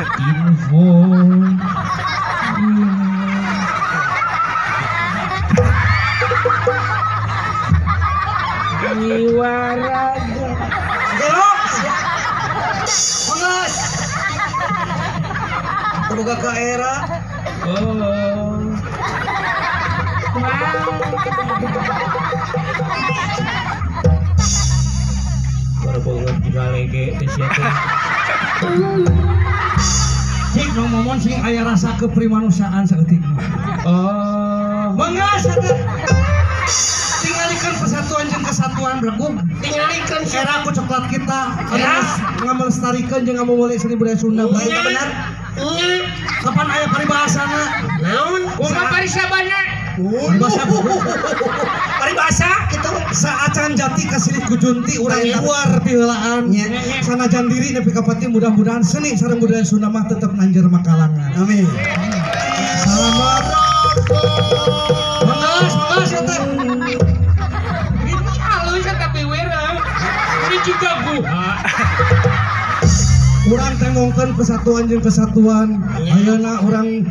Info. Jiwaraga. Gelok. Menges. Boga ka era. Oh. Baru juga lege teh sia teh. Cik nu momon sing aya rasa keprimanusiaan saeutik. Oh, menges atuh. Tingalikeun persatuan jeung kesatuan blegug. Tingalikeun era ku coklat kita. Era ngamelestarikeun jeung ngamumule seni budaya Sunda. Baik benar. Kapan aya paribahasana? Naon? Kumaha paribasana? Paribasa. Paribasa kitu saacan jati kasilih kujunti urang luar piheulaan. Sanajan diri nepi ka pati mudah-mudahan seni sareng budaya Sunda mah tetep nanjer makalangan. Amin. Salamat. Mangga, mangga sia teh. Ini halus tapi wera. Ini juga buha. Urang tengongkeun persatuan jeung kesatuan. Ayeuna urang